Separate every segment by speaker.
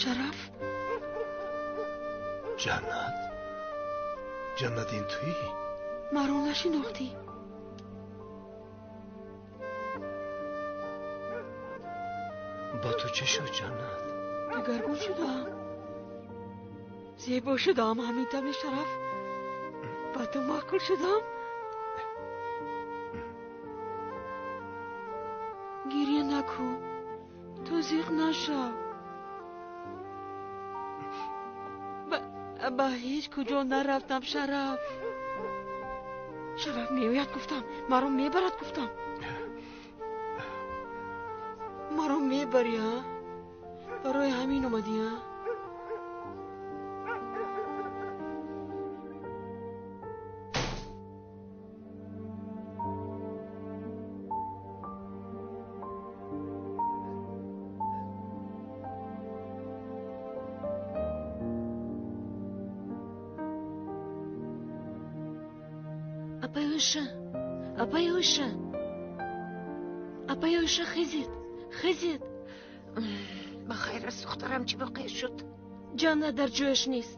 Speaker 1: Шараф?
Speaker 2: Ҷаннат? Ҷаннат, ин туӣ?
Speaker 1: Маро нашинохтӣ?
Speaker 2: Ба ту чӣ шуд, Ҷаннат?
Speaker 1: Дигаргун шудаам. Зебо шудаам, ҳамин тавр, Шараф? Ба ту маъқул шудам? Гирья накун. Ту зиқ нашав. Ба ҳеҷ куҷо нарафтам, Шараф. Шараф меояд гуфтам, маро мебарад гуфтам. Маро мебарӣ, а? Барои ҳамин омадӣ, а?
Speaker 3: Апай Оиша, апай Оиша, апай Оиша, хезед, хезед.
Speaker 4: Ба хайр аст, духтарам, чӣ воқеа шуд?
Speaker 3: Ҷаннат дар ҷояш нест.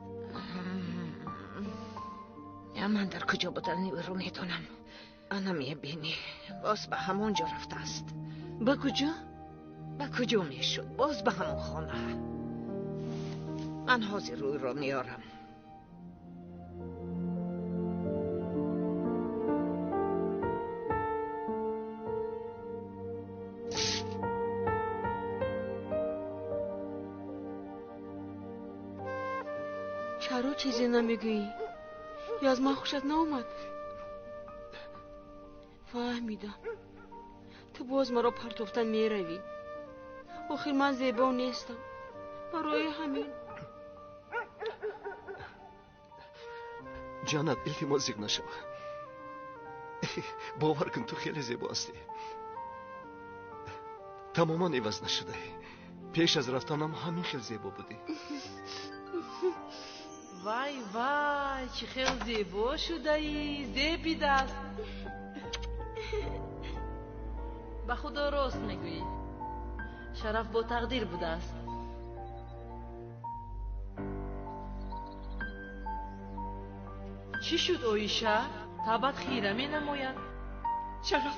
Speaker 4: Ман дар куҷо будани ӯро медонам. Ана мебинӣ, боз ба ҳамон ҷо рафтааст.
Speaker 3: Ба куҷо?
Speaker 4: Ба куҷо мешуд? Боз ба ҳамон хона. Ман ҳозир ӯро меорам.
Speaker 1: Чаро чизе намегӯӣ? Ё аз ман хушат наомад? Фаҳмидам. Ту боз маро партофта меравӣ. Охир ман зебо нестам. Барои ҳамин.
Speaker 2: Ҷаннат, илтимос, зиқ нашав. Бовар кун, ту хеле зебо ҳастӣ. Тамоман иваз нашудаӣ. Пеш аз рафтанам ҳамин хел зебо будӣ.
Speaker 5: Вай, вай, чӣ хел зебо шудаӣ, зебидааст. Ба худо рост мегӯӣ. Шараф бо тақдир будааст. Чӣ шуд, Оиша? Табат хира менамояд.
Speaker 4: Шараф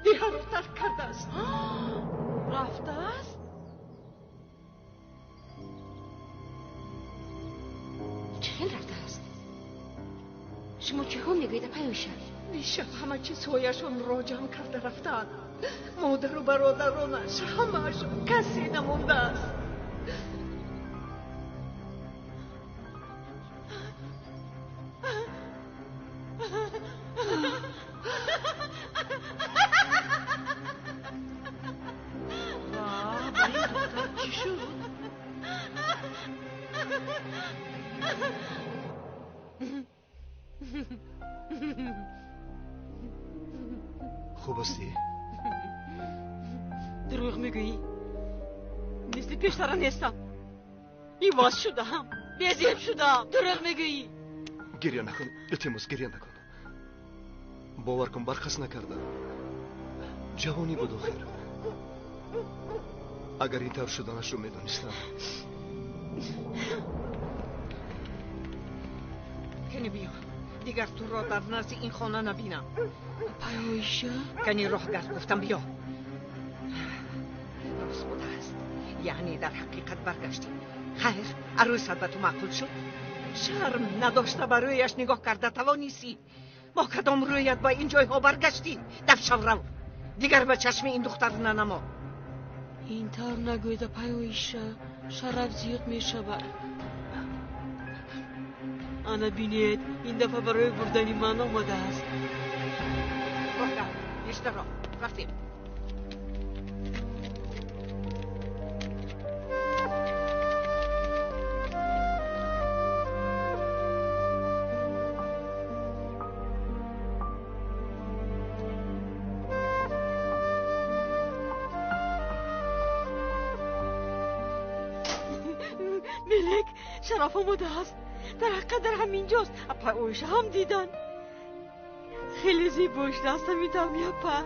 Speaker 4: деҳаро тарк кардааст.
Speaker 5: Рафтааст?
Speaker 3: Чӣ хел рафтааст? Шумо чиҳо мегӯед, апай Оиша?
Speaker 4: Дишаб ҳама чизҳояшонро ҷамъ карда рафтаанд. Модару бародаронаш ҳамаашон, касе намондааст.
Speaker 5: Ва, ба ин духтар чӣ шуд?
Speaker 2: Хуб ҳастӣ?
Speaker 1: Дурӯғ мегӯӣ? Мисли пештара нестам. Иваз шудаам, безеб шудаам. Дурӯғ мегӯӣ.
Speaker 2: Гирья накун, илтимос, гирья накун. Бовар кун, бархаст накардам. Ҷавонӣ буд охир. Агар ин тавр шуданашро медонистам.
Speaker 4: Кани биё, дигар туро дар назди ин хона набинам.
Speaker 1: Апай Оиша?
Speaker 4: Кани роҳгард гуфтам, биё. Рост будааст, яъне дар ҳақиқат баргаштӣ. Хайр, арӯсат ба ту маъқул шуд? Шарм надошта ба рӯяш нигоҳ карда тавонистӣ? Бо кадом рӯят ба ин ҷойҳо баргаштӣ? Дафшав, рав, дигар ба чашми ин духтар нанамо.
Speaker 1: Ин тавр нагӯед, апай Оиша, шараф зиёд мешавад. Ана бинед, ин дафъа барои бурдани ман омадааст.
Speaker 4: Роҳгард, ништа роҳ, рафтем.
Speaker 1: Мелек, Шараф омадааст. Дар ҳақиқат дар ҳамин ҷост. Апай Оиша ҳам дидан. Хеле зебо шудааст ҳамин тавр, апа.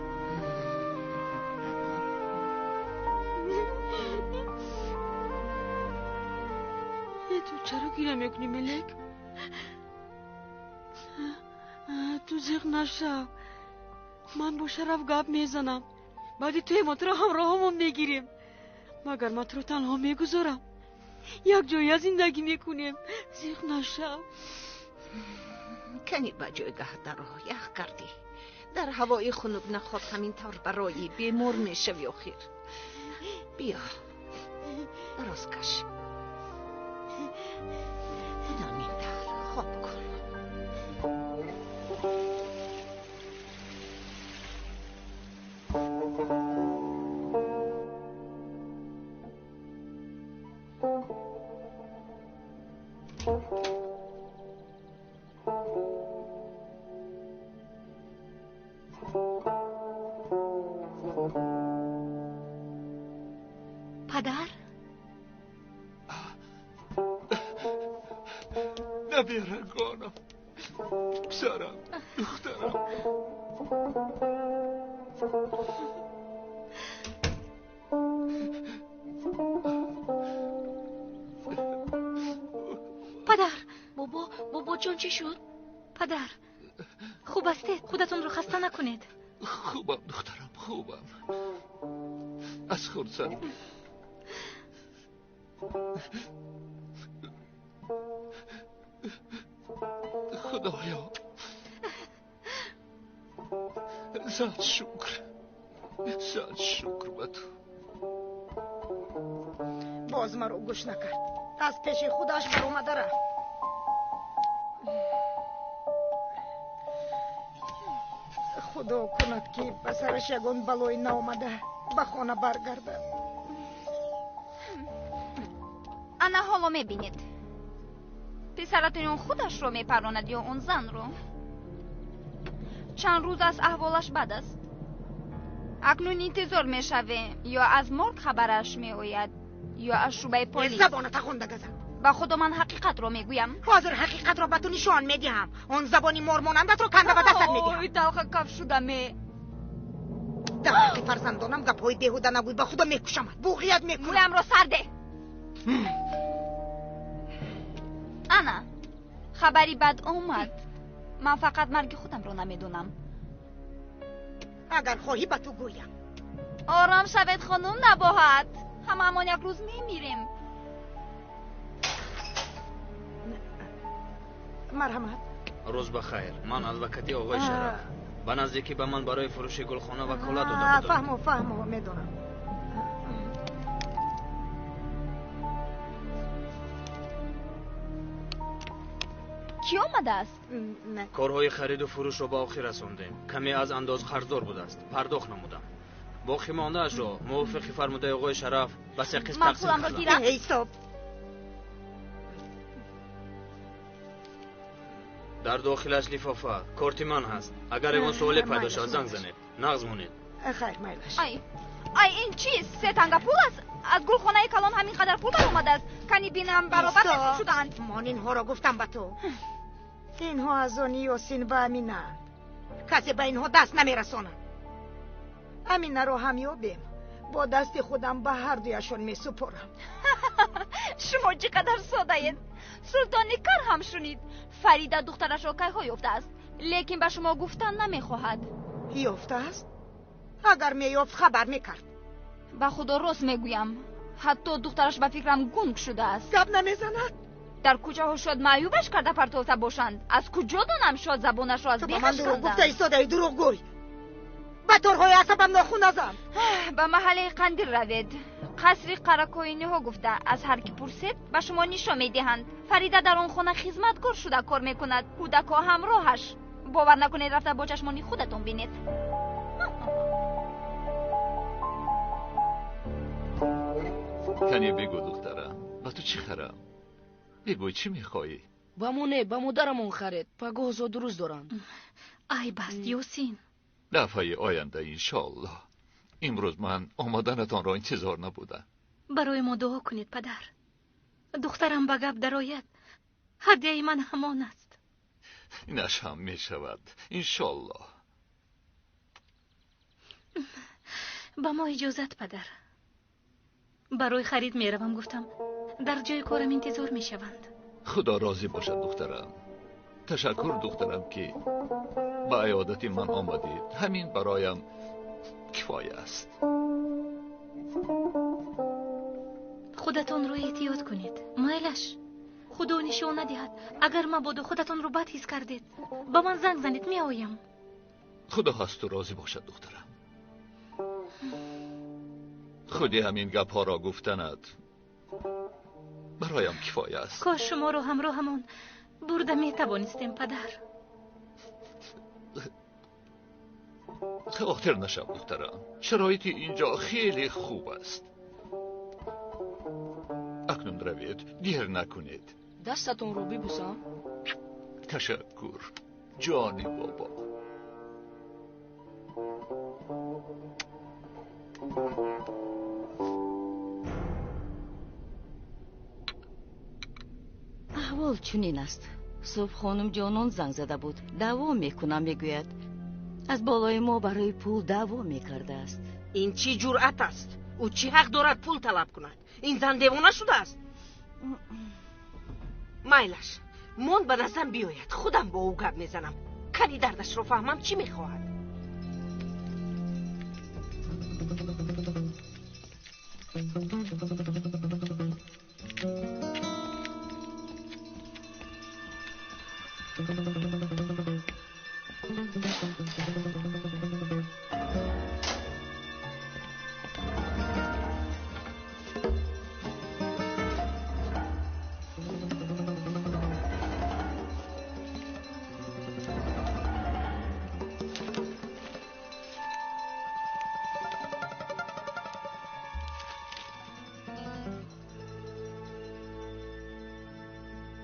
Speaker 1: Ту чаро гиря мекунӣ, Мелек? Ту зиқ нашав. Ман бо Шараф гап мезанам. Баъди туе мо туро ҳамроҳамон мегирем. Магар ман туро танҳо мегузорам? Як ҷоя зиндагӣ мекунем. Зиқ нашав.
Speaker 4: Кани ба ҷойгаҳ даро, ях кардӣ. Дар ҳавои хунук наход ҳамин тавр барои бемор мешавӣ охир. Биё, дароз каш. Ҳамин тавр хоб кун.
Speaker 3: Падар?
Speaker 2: Набирагонам, писарам, духтарам.
Speaker 3: Падар, бобо, бобоҷон чӣ шуд? Падар, хуб ҳастед? Худатонро хаста накунед.
Speaker 2: Хубам, духтарам, хубам. Аз хурсандӣ. Худоё, сад шукр, сад шукр ба ту.
Speaker 6: Боз маро гӯш накард. Аз пеши худаш баромада рафт. Худо кунад, ки ба сараш ягон балое наомада, ба хона баргардад.
Speaker 7: Ана ҳоло мебинед. Писаратон ё худашро мепаронад, ё он занро. Чанд рӯз аст аҳволаш бад аст. Акнун интизор мешавем, ё аз морг хабараш меояд, ё аз шӯъбаи полис.
Speaker 6: Забоната хонда газан.
Speaker 7: Ба худо, ман ҳақиқатро мегӯям.
Speaker 6: Ҳозир ҳақиқатро ба ту нишон медиҳам. Он забони мормонандатро канда ба дастат медиҳам.
Speaker 7: Ой, талха каф шудаме.
Speaker 6: Дар ҳаққи фарзандонам гапҳои беҳуда нагӯй, ба худо мекушамад, буғият мекунам.
Speaker 7: Мӯямро сарде. Ана, хабари бад омад. Ман фақат марги худамро намедонам.
Speaker 6: Агар хоҳӣ, ба ту гӯям.
Speaker 7: Ором шавед, хонум Набоҳат. Ҳамаамон як рӯз мемирем.
Speaker 6: Марҳамат.
Speaker 8: Рӯз ба хайр. Ман адвокати оғои Шараф. Ба наздикӣ ба ман барои фурӯши гулхона ваколат дода буданд.
Speaker 6: Фаҳмо, фаҳмо, медонам.
Speaker 7: Кӣ омадааст?
Speaker 8: Корҳои хариду фурӯшро ба охир расондем. Каме аз андоз қарздор будааст, пардохт намудам. Боқӣ мондаашро мувофиқи фармудаи оғои Шараф ба се қисм
Speaker 7: Ман
Speaker 8: тақсим
Speaker 7: пуламро
Speaker 8: кардам.
Speaker 7: гирам.
Speaker 6: Ҳисоб.
Speaker 8: Дар дохилаш лифофа, корти ман ҳаст. Агар ягон суоле пайдо шавад, занг занед. Нағз монед.
Speaker 6: Хайр, майлаш.
Speaker 7: Ай, ай, ин чист? Се танга пул аст? Аз гулхонаи калон ҳамин қадар пул баромадааст. Кани бинам баробар тақсим шудаанд.
Speaker 6: Ман инҳоро гуфтам ба ту. Инҳо аз они Ёсин ва Аминаанд. Касе ба инҳо даст намерасонад. Аминаро ҳам ёбем, бо дасти худам ба ҳардуяшон месупорам.
Speaker 7: Шумо чӣ қадар содаед. Султони кар ҳам шунид. Фарида духтарашро кайҳо ёфтааст, лекин ба шумо гуфтан намехоҳад.
Speaker 6: Ёфтааст? Агар меёфт, хабар мекард.
Speaker 7: Ба худо рост мегӯям. Ҳатто духтараш ба фикрам гунг шудааст.
Speaker 6: Гап намезанад?
Speaker 7: Дар кӯчаҳо шояд маъюбаш карда партофта бошанд. Аз куҷо донам, шояд забонашро аз
Speaker 6: Ту ба ман
Speaker 7: бехаш
Speaker 6: дурӯғ
Speaker 7: канданд.
Speaker 6: гуфта истодаи, дурӯғгӯй. Ба торҳои асабам нохун назан.
Speaker 7: Ба маҳаллаи Қандил равед. Қасри Қаракоиниҳо гуфта, аз ҳар ки пурсед, ба шумо нишон медиҳанд. Фарида дар он хона хизматкор шуда кор мекунад. Кӯдакҳо ҳамроҳаш. Бовар накунед, рафта бо чашмони худатон бинед.
Speaker 9: Кане бигӯ, духтарам, ба ту чӣ харам? Бигӯ, чӣ мехоҳӣ?
Speaker 10: Ба мо не, ба модарамон харед. Пагоҳ зодрӯз доранд.
Speaker 3: Айб аст, Ёсин.
Speaker 9: Дафъаи оянда, иншоаллоҳ. Имрӯз ман омаданатонро интизор набудам.
Speaker 3: Барои мо дуо кунед, падар. Духтарам ба гап дарояд. Ҳадияи ман ҳамон аст.
Speaker 9: Инаш ҳам мешавад, иншоаллоҳ.
Speaker 3: Ба мо иҷозат, падар. Барои харид меравам, гуфтам. Дар ҷои корам интизор мешаванд.
Speaker 9: Худо розӣ бошад, духтарам. Ташаккур, духтарам, ки ба иёдати ман омадед. Ҳамин бароям кифоя аст.
Speaker 3: Худатонро эҳтиёт кунед. Майлаш. Худо нишон надиҳад. Агар мабодо худатонро бад ҳис кардед, ба ман занг занед, меоям.
Speaker 9: Худо аз ту розӣ бошад, духтарам. Худи ҳамин гапҳоро гуфтанат бароям кифоя аст.
Speaker 3: Кош шуморо ҳамроҳамон бурда метавонистем, падар.
Speaker 9: Хотир нашав, духтарам. Шароити инҷо хеле хуб аст. Акнун равед, дер накунед.
Speaker 10: Дастатонро бибусам.
Speaker 9: Ташаккур, ҷони бобо.
Speaker 1: Аҳвол чунин аст. Субҳ хонум ҷонон занг зада буд. Даъво мекунам, мегӯяд. Аз болои мо барои пул даъво мекардааст.
Speaker 4: Ин чӣ ҷуръат аст? Ӯ чӣ ҳақ дорад пул талаб кунад? Ин зан девона шудааст. Майлаш, мон ба наздам биёяд, худам бо ӯ гап мезанам. Кани дардашро фаҳмам, чӣ мехоҳад.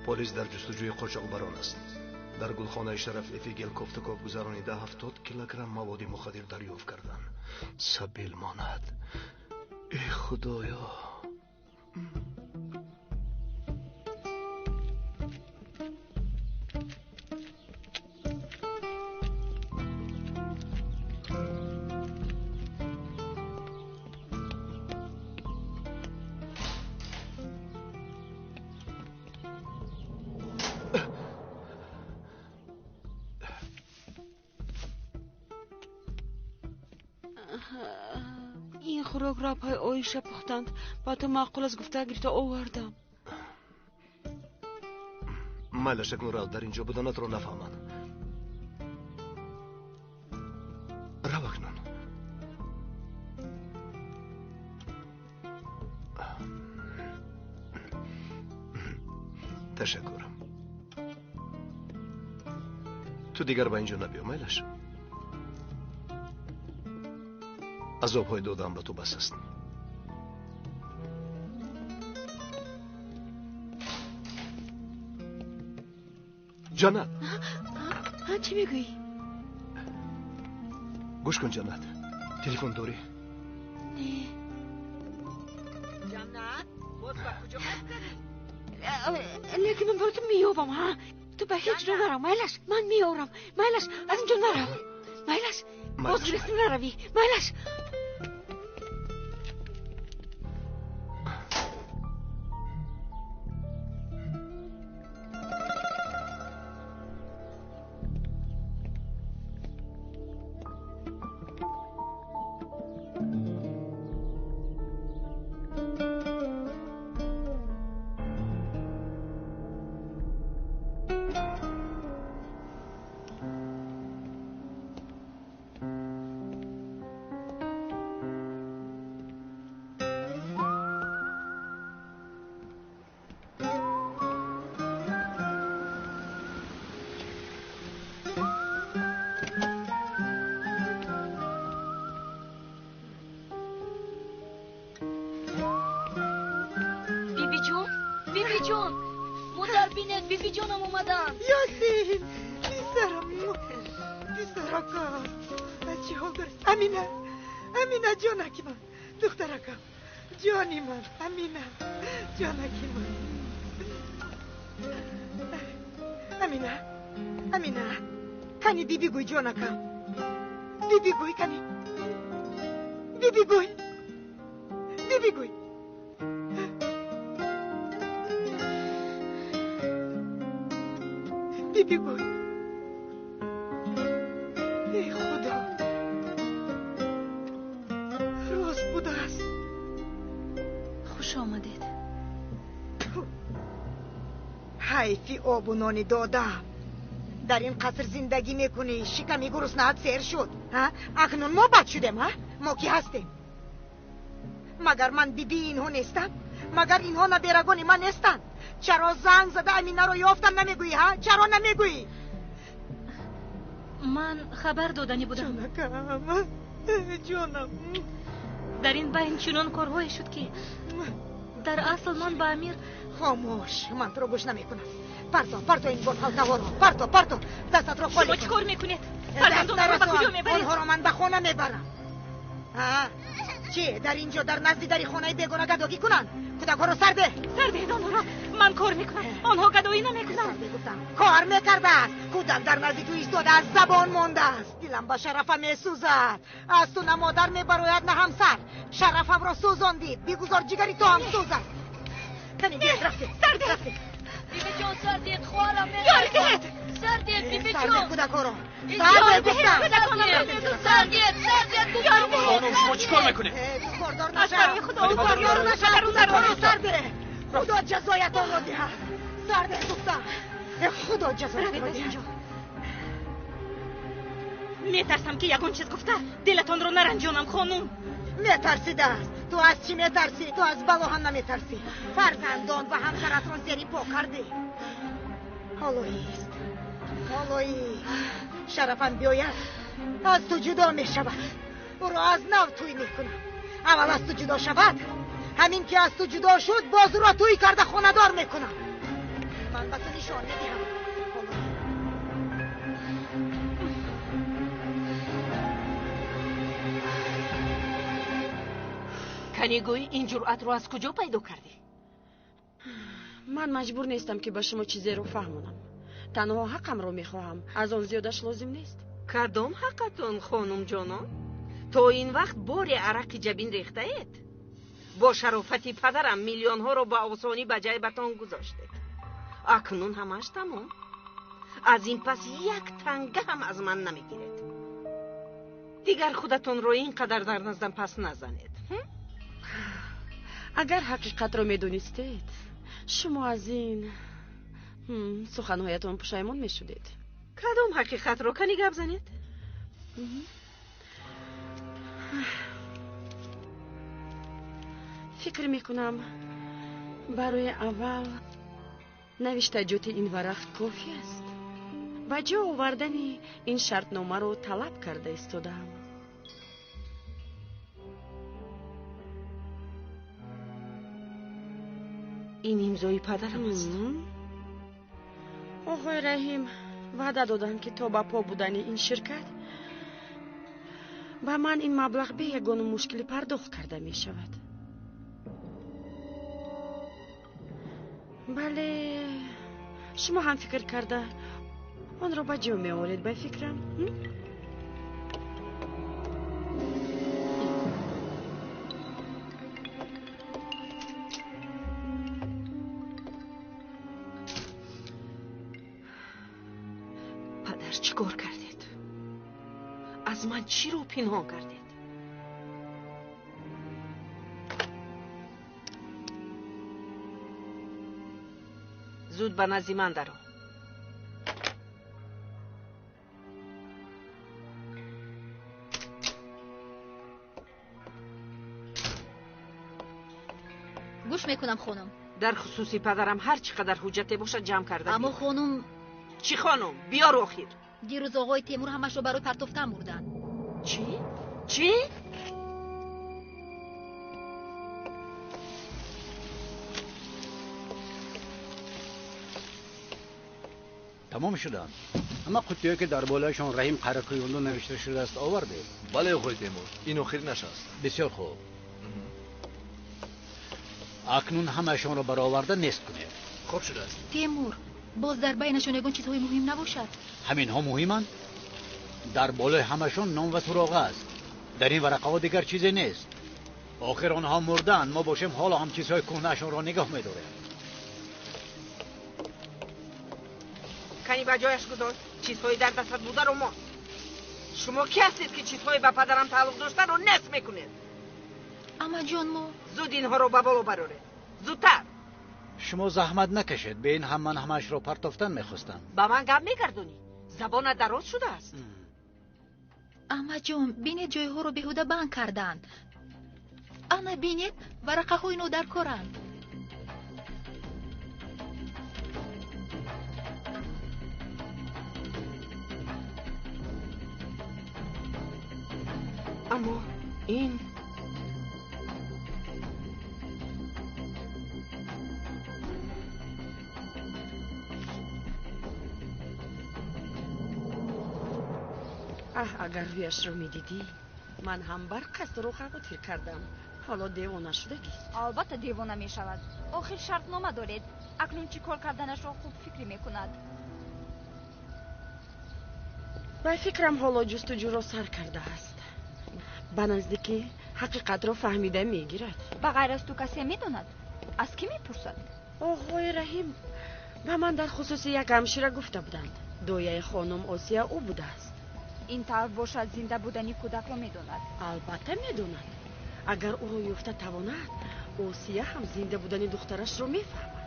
Speaker 2: Полис дар ҷустуҷӯи қочоқбарон аст. Дар гулхонаи Шараф Эфигел кофтуков гузаронида 70 килограмм маводи мухаддир дарёфт карданд. Сабил монад. Э худоё!
Speaker 1: Ин хӯрокро апай Оиша пухтанд. Ба ту маъқул аст, гуфта гирифта овардам.
Speaker 2: Майлаш, акнун рав, дар инҷо буданатро нафаҳманд. Рав акнун. Ташаккур. Ту дигар ба инҷо набиё, майлаш. Азобҳои додаам ба ту бас аст. Ҷаннат!
Speaker 1: Чӣ мегӯӣ?
Speaker 2: Гӯш кун, Ҷаннат. Телефон дорӣ?
Speaker 1: Не.
Speaker 4: Ҷаннат, боз ба куҷо ғайб кардӣ?
Speaker 1: Лекин ман барои ту меёбам, ҳа? Ту ба ҳеҷ ҷо нарав, майлаш, ман меорам. Майлаш, аз ин ҷо нарав. Майлаш, боз гирифта наравӣ. Майлаш.
Speaker 10: Бибиҷон, модар бинед, бибиҷонам омаданд.
Speaker 6: Ёсин, писарам, писаракам, аз чӣ ҳол дорӣ? Амина, Амина ҷонаки ман, духтаракам, ҷони ман, Амина, ҷонаки ман. Амина, Амина, кани бибигӯй ҷонакам, бибигӯй кани, бибигӯй, бибигӯй. Бибигӯй. Эй Худо, рост будааст.
Speaker 3: Хуш омадед.
Speaker 6: Ҳайфи обу нони додам. Дар ин қаср зиндагӣ мекунӣ, шиками гуруснаат сер шуд. Акнун мо бад шудем, ҳа? Мо кӣ ҳастем? Магар ман бибии инҳо нестам? Магар инҳо наберагони ман нестанд? Чаро занг зада Аминаро ёфтам намегӯӣ, ҳа? Чаро намегӯӣ?
Speaker 3: Ман хабар додани будам.
Speaker 6: Ҷонакам, ҷонам.
Speaker 3: Дар ин байн чунон корҳое шуд, ки дар асл ман ба Амир.
Speaker 6: Хомӯш, ман туро гӯш намекунам. Парто, парто ин болҳалтаҳоро, парто, парто, дастатро холӣ
Speaker 3: Шумо
Speaker 6: кун.
Speaker 3: чӣ кор мекунед? Фарзандонамро ба куҷо мебаред?
Speaker 6: Онҳоро ман ба хона мебарам. Чӣ, дар ин ҷо дар назди дари хонаи бегона гадогӣ кунанд? Кӯдакҳоро сар деҳ.
Speaker 3: Сар деҳед онҳоро, ман кор мекунам, онҳо гадоӣ намекунанд.
Speaker 6: Гуфтам, кор мекардааст. Кӯдак дар назди ту истодааст, забон мондааст. Дилам ба шарафа месӯзад. Аз ту на модар мебарояд, на ҳамсар. Шарафамро сӯзондӣ, бигузор ҷигари ту ҳам сӯзад. Кани биёед, рафтем, рафтем.
Speaker 10: Бибиҷон, сар диҳед, хоҳарам.
Speaker 3: Ёри диҳед.
Speaker 10: Сар диҳед, бибиҷон.
Speaker 6: Сар деҳ кӯдакҳоро. Сар деҳ гуфтам.
Speaker 10: Сар диҳед, сар диҳед, гуфтам.
Speaker 8: Хонум, шумо чӣ кор мекунед?
Speaker 6: Кордор
Speaker 3: Аз барои Худо,
Speaker 6: наша, наша, кӯдакҳоро сар деҳ. Худо ҷазоятонро диҳад. Сар деҳ гуфтам. Худо ҷазоятонро диҳад.
Speaker 3: Метарсам, ки ягон чиз гуфта дилатонро наранҷонам, хонум.
Speaker 6: Метарсидааст. Ту аз чӣ метарсӣ? Ту аз бало ҳам наметарсӣ. Фарзандон ва ҳамсаратро зери по кардӣ. Ҳолоист, ҳолоист. Шарафам биёяд, аз ту ҷудо мешавад. Ӯро аз нав тӯй мекунам. Аввал аз ту ҷудо шавад, ҳамин ки аз ту ҷудо шуд, боз ӯро тӯй карда хонадор мекунам. Ман ба ту нишон медиҳам.
Speaker 4: Кани гӯй, ин ҷуръатро аз куҷо пайдо кардӣ?
Speaker 1: Ман маҷбур нестам, ки ба шумо чизеро фаҳмонам. Танҳо ҳаққамро мехоҳам, аз он зиёдаш лозим нест.
Speaker 4: Кадом ҳаққатон, хонумҷонон? То ин вақт боре арақи ҷабин рехтаед? Бо шарофати падарам миллионҳоро ба осонӣ ба ҷайбатон гузоштед. Акнун ҳамааш тамом. Аз ин пас як танга ҳам аз ман намегиред. Дигар худатонро ин қадар дар наздам пас назанед.
Speaker 1: Агар ҳақиқатро медонистед, шумо аз ин суханҳоятон пушаймон мешудед.
Speaker 4: Кадом ҳақиқатро? Кани гап занед.
Speaker 1: Фикр мекунам, барои аввал навиштаҷоти ин варақ кофӣ аст. Ба ҷо овардани ин шартномаро талаб карда истодаам.
Speaker 4: Ин имзои падарам аст.
Speaker 1: Оғои Раҳим ваъда доданд, ки то ба по будани ин ширкат ба ман ин маблағ бе ягону мушкилӣ пардохт карда мешавад. Бале, шумо ҳам фикр карда онро ба ҷо меоред, ба фикрам.
Speaker 4: Падар, чӣ кор кардед? Аз ман чиро пинҳон кардед? Зуд ба назди ман даро.
Speaker 3: Гӯш мекунам, хонум.
Speaker 4: Дар хусуси падарам ҳар чӣ қадар ҳуҷҷате бошад ҷамъ карда.
Speaker 3: Аммо хонум.
Speaker 4: Чӣ хонум? Биёр охир.
Speaker 3: Дирӯз оғои Темур ҳамашро барои партофтан бурданд.
Speaker 4: Чӣ? Чӣ?
Speaker 11: Тамом шуданд. Ҳама қуттиҳое ки дар болояшон Раҳим Қаракӯюнлу навишта шудааст овардед?
Speaker 12: Бале, оғои Темур, ин охиринаш аст.
Speaker 11: Бисёр хуб. Акнун ҳамаашонро бароварда нест кунед.
Speaker 12: Хуб шудааст.
Speaker 3: Темур, боз дар байнашон ягон чизҳои муҳим набошад?
Speaker 11: Ҳаминҳо муҳиманд? Дар болои ҳамашон ном ва суроға аст. Дар ин варақаҳо дигар чизе нест. Охир онҳо мурдаанд, мо бошем ҳоло ҳам чизҳои кӯҳнаашонро нигоҳ медорем.
Speaker 4: Кани ба ҷояш гузор. Чизҳои дар дастат бударо мо. Шумо ки ҳастед ки чизҳои ба падарам тааллуқ доштаро нест мекунед?
Speaker 3: Амаҷон, мо
Speaker 4: зуд инҳоро ба боло бароред. Зудтар.
Speaker 11: Шумо заҳмат накашед. Бе ин ҳам ман ҳамаашро партофтан мехостам.
Speaker 4: Ба ман гап мегардонӣ? Забонат дароз шудааст.
Speaker 3: Амаҷон, бинед, ҷойҳоро беҳуда банд карданд. Ана бинед, варақаҳои нодаркоранд.
Speaker 4: Аммо ин аҳ, агар рӯяшро медидӣ, ман ҳам барқ аз туро хавотир кардам. Ҳоло девона шудагист.
Speaker 7: Албатта девона мешавад. Охир шартнома доред. Акнун чӣ кор карданашро хуб фикр мекунад.
Speaker 1: Ба фикрам ҳоло ҷустуҷӯро сар кардааст. Ба наздикӣ ҳақиқатро фаҳмида мегирад.
Speaker 7: Ба ғайр аз ту касе медонад? Аз кӣ мепурсад?
Speaker 1: Оғои Раҳим ба ман дар хусуси як ҳамшира гуфта буданд. Дояи хонум Осия ӯ будааст.
Speaker 7: Ин тавр бошад, зинда будани кӯдакро медонад.
Speaker 1: Албатта медонад. Агар ӯро ёфта тавонад, Осия ҳам зинда будани духтарашро мефаҳмад.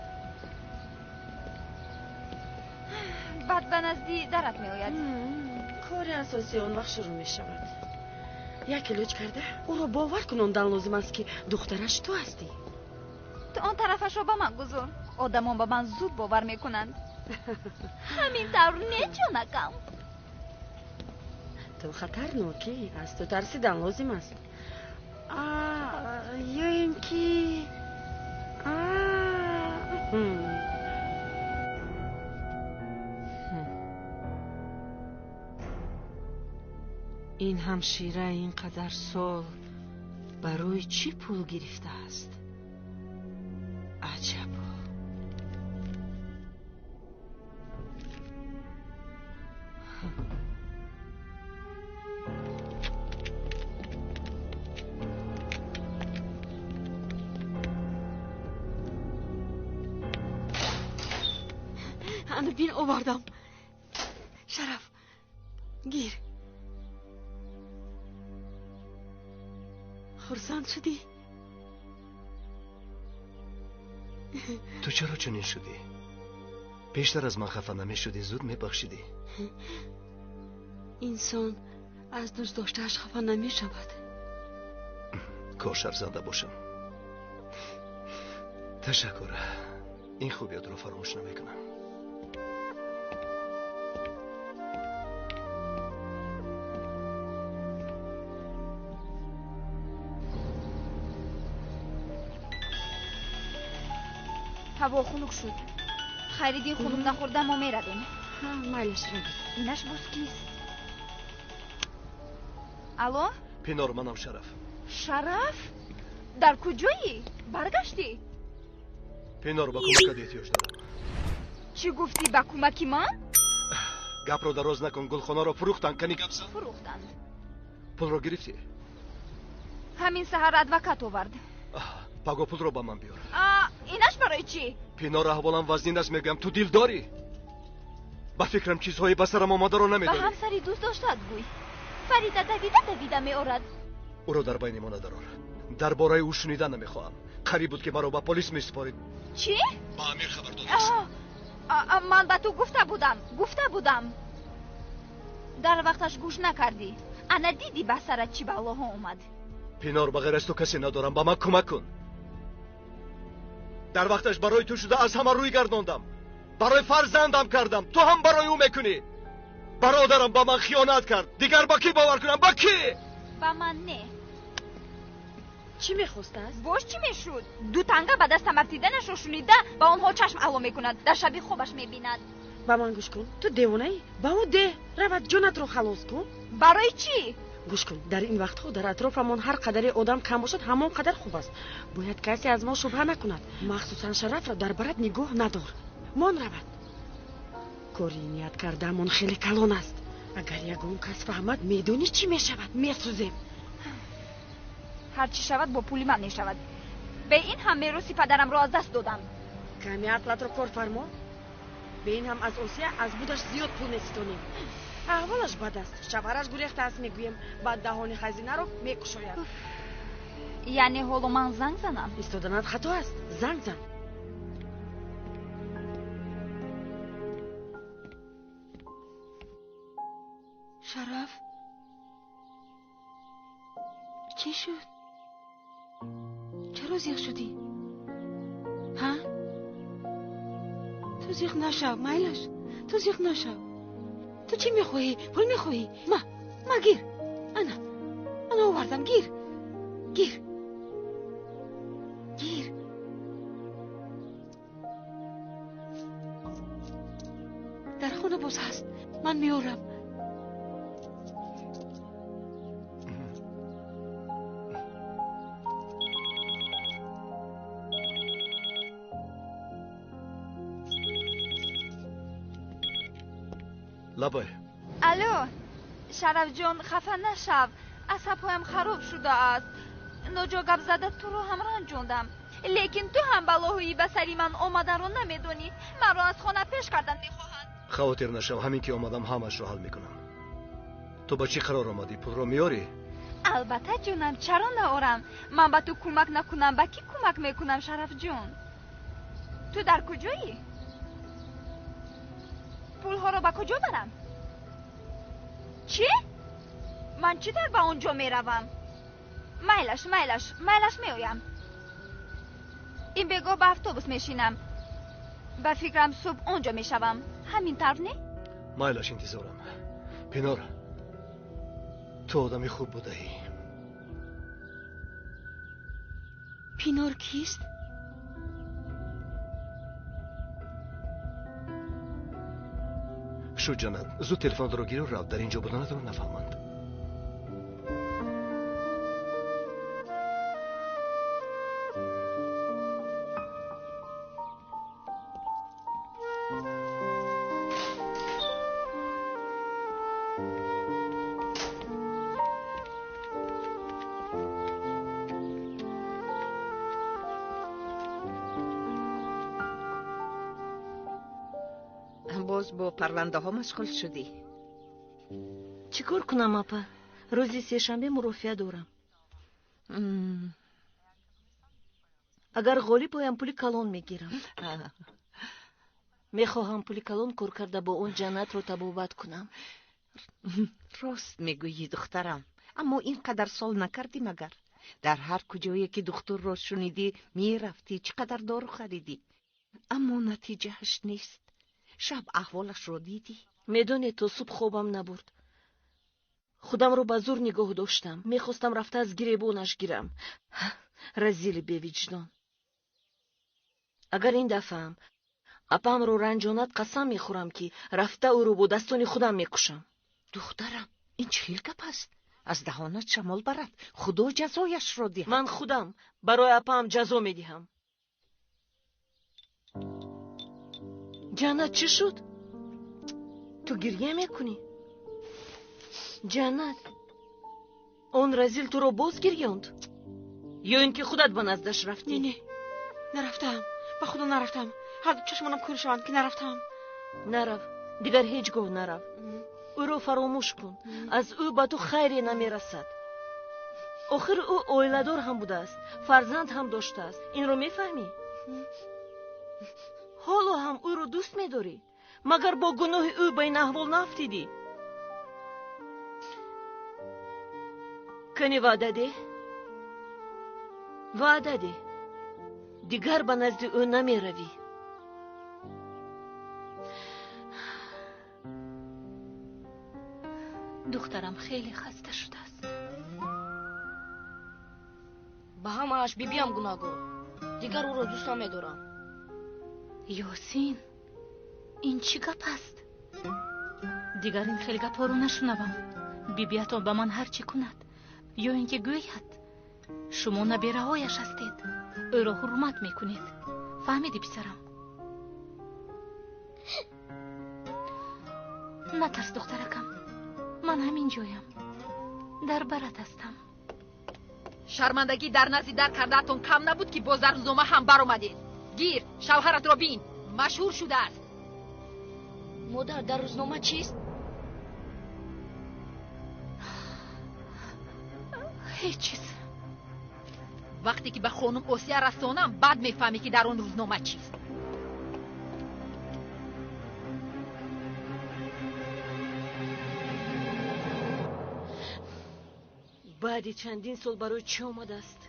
Speaker 7: Баъд ба назди дарат меояд.
Speaker 1: Кори асосии он вақт шурӯъ мешавад. Як илоҷ карда ӯро бовар кунондан лозим аст, ки духтараш ту ҳастӣ.
Speaker 7: Ту он тарафашро ба ман гузор. Одамон ба ман зуд бовар мекунанд. Ҳамин тавр не, ҷонакам?
Speaker 1: Ту хатарнокӣ, аз ту тарсидан лозим аст. Ё ин ки
Speaker 4: ин ҳамшира ин қадар сол барои чӣ пул гирифтааст? Аҷабо.
Speaker 1: Ана бин, овардам. Шараф, гир. Хурсанд шудӣ?
Speaker 2: Ту чаро чунин шудӣ? Пештар аз ман хафа намешудӣ, зуд мебахшидӣ.
Speaker 1: Инсон аз дӯст доштааш хафа намешавад.
Speaker 2: Кош арзанда бошам. Ташаккур. Ин хубиятро фаромӯш намекунам.
Speaker 7: Ҳаво хунук шуд. Хайриддин хунук нахӯрда мо меравем.
Speaker 1: Майлаш, равед.
Speaker 7: Инаш боз кист? Алло?
Speaker 2: Пинор, манам Шараф.
Speaker 7: Шараф? Дар куҷоӣ? Баргаштӣ?
Speaker 2: Пинор, ба кӯмакат эҳтиёҷ дорам.
Speaker 7: Чӣ гуфтӣ, ба кӯмаки ман?
Speaker 2: Гапро дароз накун, гулхонаро фурӯхтанд. Кани гап зан.
Speaker 7: Фурӯхтанд.
Speaker 2: Пулро гирифтӣ?
Speaker 7: Ҳамин саҳар адвокат овард.
Speaker 2: Паго пулро ба ман биёр.
Speaker 7: Инаш барои чӣ?
Speaker 2: Пинор, аҳволам вазнин аст, мегӯям. Ту дил дорӣ? Ба фикрам чизҳои ба сарам омадаро намедонӣ.
Speaker 7: Ба ҳамсари дӯст доштаат гӯй. Фарида давида давида меорад.
Speaker 2: Ӯро дар байни мо надарор. Дар бораи ӯ шунида намехоҳам. Қариб буд, ки маро ба полис месупорид.
Speaker 7: Чӣ?
Speaker 2: Ба Амир хабар додааст.
Speaker 7: Ман ба ту гуфта будам, гуфта будам. Дар вақташ гӯш накардӣ. Ана дидӣ, ба сарат чӣ балоҳо омад.
Speaker 2: Пинор, ба ғайр аз ту касе надорам, ба ман кӯмак кун. Дар вақташ барои ту шуда аз ҳама рӯй гардондам. Барои фарзандам кардам, ту ҳам барои ӯ мекунӣ. Бародарам ба ман хиёнат кард. Дигар ба кӣ бовар кунам? Ба кӣ?
Speaker 7: Ба ман не.
Speaker 5: Чӣ мехостааст?
Speaker 7: Боз чӣ мешуд? Ду танга ба дастам афтиданашро шунида, ба онҳо чашм ало мекунад, дар шаби хобаш мебинад.
Speaker 5: Ба ман гӯш кун, ту девонаӣ? Ба ӯ деҳ, равад, ҷонатро халос кун.
Speaker 7: Барои чӣ?
Speaker 5: Гӯш кун, дар ин вақтҳо дар атрофамон ҳар қадаре одам кам бошад, ҳамон қадар хуб аст. Бояд касе аз мо шубҳа накунад. Махсусан Шарафро дар барат нигоҳ надор. Мон равад. Кори ният кардаамон хеле калон аст. Агар ягон кас фаҳмад, медонӣ чӣ мешавад? Месӯзем.
Speaker 7: Ҳар чӣ шавад, бо пули ман мешавад. Бе ин ҳам мероси падарамро аз даст додам.
Speaker 5: Каме ақлатро кор фармо. Бе ин ҳам аз Осия аз будаш зиёд пул меситонем. Аҳволаш бад аст, шавҳараш гурехтааст, мегӯем, баъд даҳони хазинаро мекушояд.
Speaker 7: Яъне ҳоло ман занг занам?
Speaker 5: Истоданат хато аст, занг зан.
Speaker 1: Шараф, чӣ шуд? Чаро зиқ шудӣ? Ҳа? Ту зиқ нашав, майлаш, ту зиқ нашав. Ту чӣ мехоҳӣ? Пул мехоҳӣ? Ма, ма, гир. Ана, ана овардам, гир. Гир. Гир. Дар хона боз ҳаст. Ман меорам.
Speaker 2: Лабай.
Speaker 7: Алло, Шарафҷон, хафа нашав. Асабҳоям хароб шудааст. Ноҷо гап зада туро ҳам ранҷондам. Лекин ту ҳам балоҳои ба сари ман омаданро намедонӣ. Маро аз хона пеш кардан мехоҳанд.
Speaker 2: Хавотир нашав, ҳамин ки омадам ҳамашро ҳал мекунам. Ту ба чӣ қарор омадӣ? Пулро меорӣ?
Speaker 7: Албатта, ҷонам, чаро наорам? Ман ба ту кӯмак накунам, ба кӣ кӯмак мекунам, Шарафҷон? Ту дар куҷоӣ? Пулҳоро ба куҷо барам? Чӣ? Ман чӣ тавр ба он ҷо меравам? Майлаш, майлаш, майлаш, меоям. Ин бегоҳ ба автобус мешинам. Ба фикрам, субҳ он ҷо мешавам. Ҳамин тавр не?
Speaker 2: Майлаш, интизорам. Пинор, ту одами хуб будаӣ.
Speaker 1: Пинор кист?
Speaker 2: Шуд, ҷаннат, зуд телефонро гиру рав, дар ин ҷо буданатро нафаҳманд.
Speaker 4: Боз бо парвандаҳо машғул шудӣ?
Speaker 13: Чӣ кор кунам, апа? Рӯзи сешанбе мурофиа дорам. Агар ғолиб оям, пули калон мегирам. Мехоҳам пули калон кор карда, бо он ҷаннатро табобат кунам.
Speaker 4: Рост мегӯӣ, духтарам, аммо ин қадар сол накардӣ магар? Дар ҳар куҷое ки духтурро шунидӣ, мерафтӣ, чӣ қадар дору харидӣ, аммо натиҷааш нест. Шаб аҳволашро дидӣ?
Speaker 13: Медонед, то субҳ хобам набурд. Худамро ба зур нигоҳ доштам. Мехостам рафта аз гиребонаш гирам. Разили бевиҷдон. Агар ин дафъаам апамро ранҷонад, қасам мехӯрам, ки рафта ӯро бо дастони худам мекушам.
Speaker 4: Духтарам, ин чӣ хел гап аст? Аз даҳонат шамол барад. Худо ҷазояшро диҳад.
Speaker 13: Ман худам барои апаам ҷазо медиҳам. Ҷаннат, чӣ шуд? Ту гирья мекунӣ? Ҷаннат, он разил туро боз гирёнд? Ё ин ки худат ба наздаш рафтӣ?
Speaker 1: Не, не, нарафтаам, ба худо нарафтам. Ҳарду чашмонам кӯр шаванд, ки нарафтаам.
Speaker 13: Нарав, дигар ҳеҷ гоҳ нарав. Ӯро фаромӯш кун, аз ӯ ба ту хайре намерасад. Охир ӯ оиладор ҳам будааст, фарзанд ҳам доштааст. Инро мефаҳмӣ? Ҳоло ҳам ӯро дӯст медорӣ? Магар бо гуноҳи ӯ ба ин аҳвол наафтидӣ? Кани ваъда деҳ, ваъда деҳ, дигар ба назди ӯ намеравӣ.
Speaker 3: Духтарам хеле хаста шудааст.
Speaker 10: Ба ҳамааш бибиам гунаҳгор. Дигар ӯро дӯст намедорам.
Speaker 3: Ёсин, ин чӣ гап аст? Дигар ин хел гапҳоро нашунавам. Бибиятон ба ман ҳар чӣ кунад, ё ин ки гӯяд, шумо набераҳояш ҳастед, ӯро ҳурмат мекунед. Фаҳмидӣ, писарам? Натарс, духтаракам, ман ҳамин ҷоям, дар барат ҳастам.
Speaker 14: Шармандагӣ дар назди дар кардаатон кам набуд, ки боз дар рӯзнома ҳам баромадед. Гир, шавҳаратро бин, машҳур шудааст.
Speaker 10: Модар, дар рӯзнома чист?
Speaker 3: Ҳеҷ чиз.
Speaker 14: Вақте ки ба хонум Осия расонам, баъд мефаҳмӣ, ки дар он рӯзнома чист.
Speaker 13: Баъди чандин сол барои чӣ омадааст?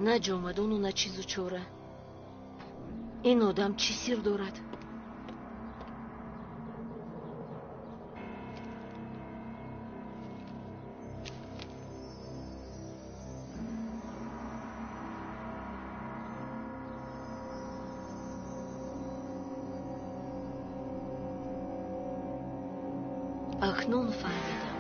Speaker 13: На ҷомадону на чизу чора. Ин одам чӣ сир дорад? Акнун фаҳмидам.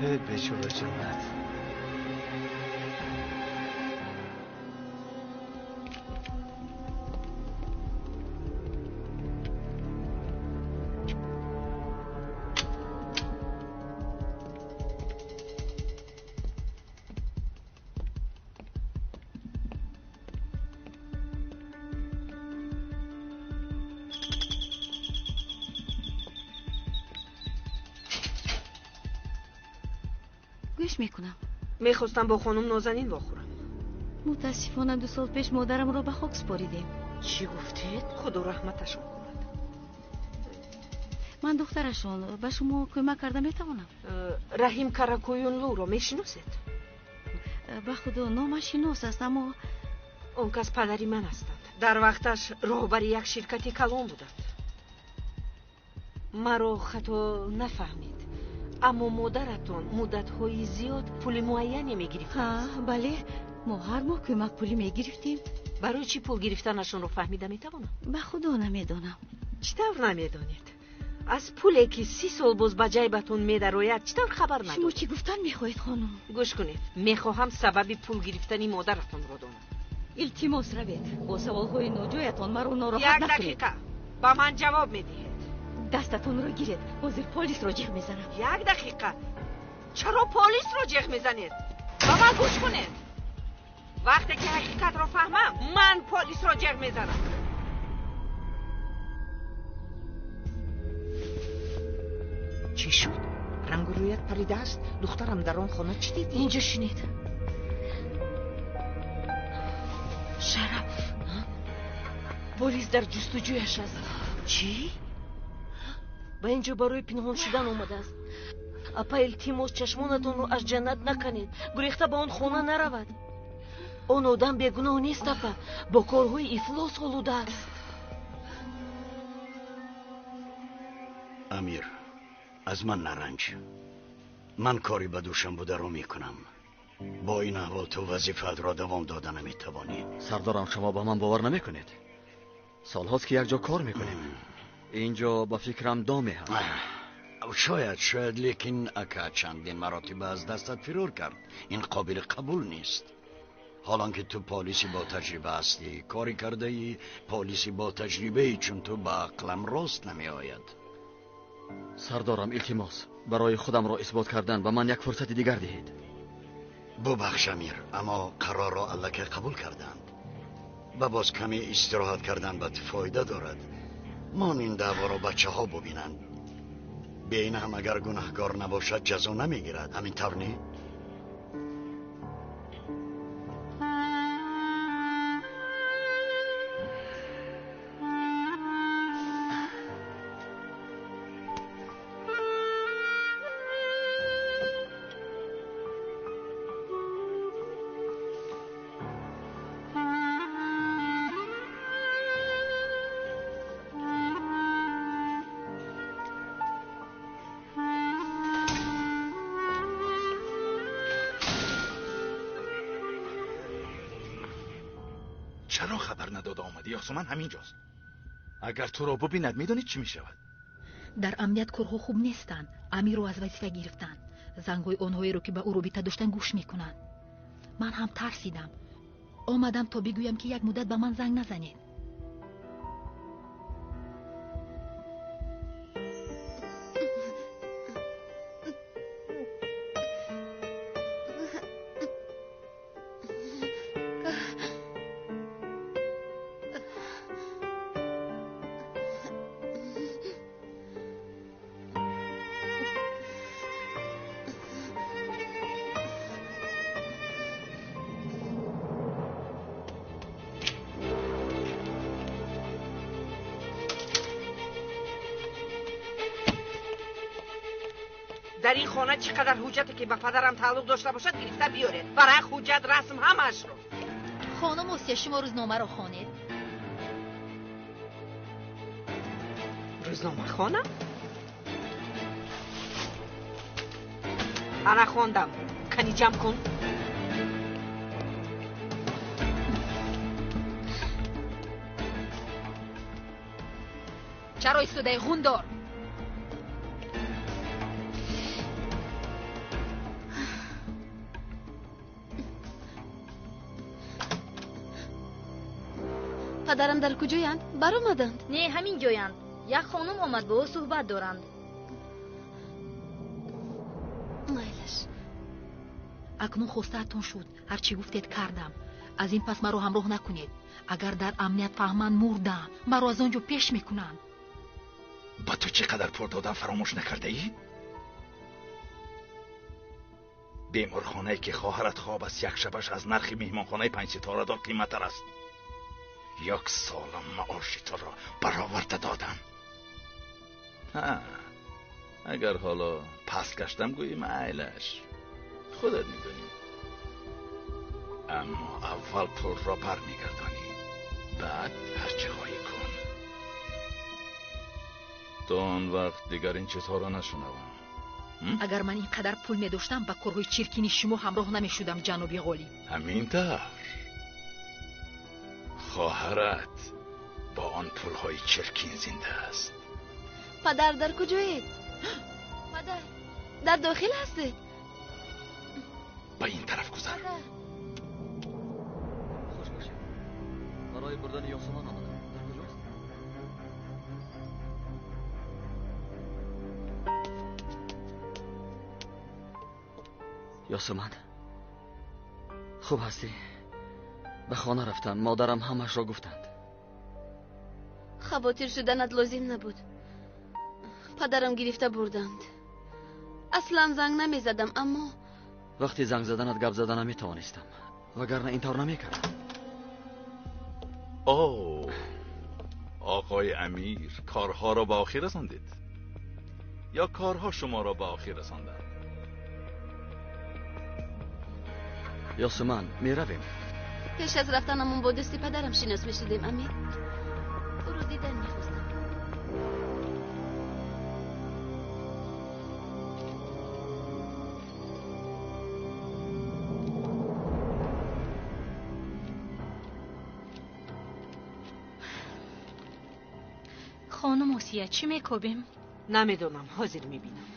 Speaker 2: Эй бечора ҷаннат.
Speaker 1: Гӯш мекунам.
Speaker 4: Мехостам бо хонум Нозанин вохӯрам.
Speaker 1: Мутаассифона 2 сол пеш модарамро ба хок супоридем.
Speaker 4: Чӣ гуфтед? Худо раҳматашон кунад.
Speaker 1: Ман духтарашон, ба шумо кӯмак карда метавонам?
Speaker 4: Раҳим Каракоюнлуро мешиносед?
Speaker 1: Ба худо номаш шинос аст, аммо
Speaker 4: он кас падари ман ҳастанд. Дар вақташ роҳбари як ширкати калон буданд. Маро хато нафаҳмед, аммо модаратон муддатҳои зиёд пули муайяне мегирифтааст.
Speaker 1: Бале, мо ҳар моҳ кӯмакпулӣ мегирифтем.
Speaker 4: Барои чӣ пул гирифтанашонро фаҳмида метавонам?
Speaker 1: Ба худо намедонам.
Speaker 4: Чӣ тавр намедонед? Аз пуле ки 30 сол боз ба ҷайбатон медарояд, чӣ тавр хабар надоред?
Speaker 1: Шумо чӣ гуфтан мехоҳед, хонум?
Speaker 4: Гӯш кунед, мехоҳам сабаби пул гирифтани модаратонро донам.
Speaker 1: Илтимос равед, бо саволҳои ноҷоятон маро нороҳат
Speaker 4: Як
Speaker 1: накунед.
Speaker 4: дақиқа, ба ман ҷавоб медиҳед.
Speaker 1: Дастатонро гиред, ҳозир полисро ҷеғ мезанам.
Speaker 4: Як дақиқа, чаро полисро ҷеғ мезанед? Ба ман гӯш кунед. Вақте ки ҳақиқатро фаҳмам, ман полисро ҷеғ мезанам.
Speaker 6: Чӣ шуд? Рангу рӯят паридааст? Духтарам дар он хона чӣ дидӣ?
Speaker 13: Инҷо шинед. Шараф, полис дар ҷустуҷӯяш аст.
Speaker 4: Чӣ?
Speaker 13: Ба инҷо барои пинҳон шудан омадааст. Апа, илтимос, чашмонатонро аз ҷаннат наканед. Гурехта ба он хона наравад. Он одам бегуноҳ нест, апа, бо корҳои ифлос олудааст.
Speaker 11: Амир, аз ман наранҷ. Ман кори ба дӯшам бударо мекунам. Бо ин аҳвол ту вазифаатро давом дода наметавонӣ.
Speaker 15: Сардорам, шумо ба ман бовар намекунед. Солҳост ки якҷо кор мекунем. Инҷо ба фикрам доме ҳаст.
Speaker 11: Шояд, шояд, лекин ака чандин маротиба аз дастат фирор кард. Ин қобили қабул нест. Ҳолон ки ту полиси бо таҷриба ҳастӣ, кори кардаи полиси бо таҷрибаи чун ту ба ақлам рост намеояд.
Speaker 15: Сардорам, илтимос, барои худамро исбот кардан ба ман як фурсати дигар диҳед.
Speaker 11: Бубахш, Амир, аммо қарорро аллакай қабул карданд. Ба боз каме истироҳат кардан ба ту фоида дорад. Мон ин даъворо бачаҳо бубинанд. Бе ин ҳам агар гунаҳкор набошад, ҷазо намегирад. Ҳамин тавр не?
Speaker 16: Чаро хабар надода омадӣ? Ёсуман ҳаминҷост. Агар туро бубинад, медонӣ чӣ мешавад?
Speaker 3: Дар амният корҳо хуб нестанд. Амирро аз вазифа гирифтанд. Зангҳои онҳоеро ки ба ӯ робита доштанд гӯш мекунанд. Ман ҳам тарсидам. Омадам то бигӯям ки як муддат ба ман занг назанед.
Speaker 4: Дар ин хона чӣ қадар ҳуҷҷате ки ба падарам тааллуқ дошта бошад гирифта биёред. Варақ, ҳуҷҷат, расм, ҳамаашро.
Speaker 3: Хонум Осия, шумо рӯзномаро хонед.
Speaker 4: Рӯзнома хонам? Ана хондам. Кани ҷамъ кун.
Speaker 14: Чаро истодаи, ғундор?
Speaker 1: Падарам дар куҷоянд? Баромаданд?
Speaker 7: Не, ҳамин ҷоянд. Як хонум омад, бо ӯ суҳбат доранд.
Speaker 1: Майлаш.
Speaker 14: Акнун хостаатон шуд. Ҳар чӣ гуфтед кардам. Аз ин пас маро ҳамроҳ накунед. Агар дар амният фаҳманд, мурдам. Маро аз он ҷо пеш мекунанд.
Speaker 16: Ба ту чӣ қадар пул додам фаромӯш накардаӣ? Беморхонае ки хоҳарат хоб аст, як шабаш аз нархи меҳмонхонаи панҷситорадор қиматтар аст. Як солам маоши туро бароварда додам. Агар ҳоло пас гаштам, гӯӣ майлаш, худат медонӣ. Аммо аввал пулро бармегардонӣ, баъд ҳарчи хоҳӣ кун. То он вақт дигар ин чизҳоро нашунавам.
Speaker 14: Агар ман ин қадар пул медоштам, ба корҳои чиркини шумо ҳамроҳ намешудам, ҷаноби Ғолиб.
Speaker 16: Ҳамин тавр. Хоҳарат бо он пулҳои чиркин зинда аст.
Speaker 1: Падар дар куҷоед? Падар дар дохил ҳастед?
Speaker 16: Ба ин тараф гузар.
Speaker 15: Хуш бошед. Барои бурдани Ёсуман омадам. Дар куҷост? Ёсуман, хуб ҳастӣ? Ба хона рафтам, модарам ҳамашро гуфтанд.
Speaker 1: Хавотир шуданат лозим набуд. Падарам гирифта бурданд. Аслан занг намезадам, аммо
Speaker 15: вақти занг заданат гап зада наметавонистам, вагарна ин тавр намекардам.
Speaker 16: О, оқои Амир, корҳоро ба охир расондед ё корҳо шуморо ба охир расонданд?
Speaker 15: Ёсуман, меравем.
Speaker 1: Пеш аз рафтанамон бо дӯсти падарам шинос мешудем, Амир. Ӯро дидан мехостам.
Speaker 3: Хонум Осия, чӣ мекобем?
Speaker 4: Намедонам, ҳозир мебинам.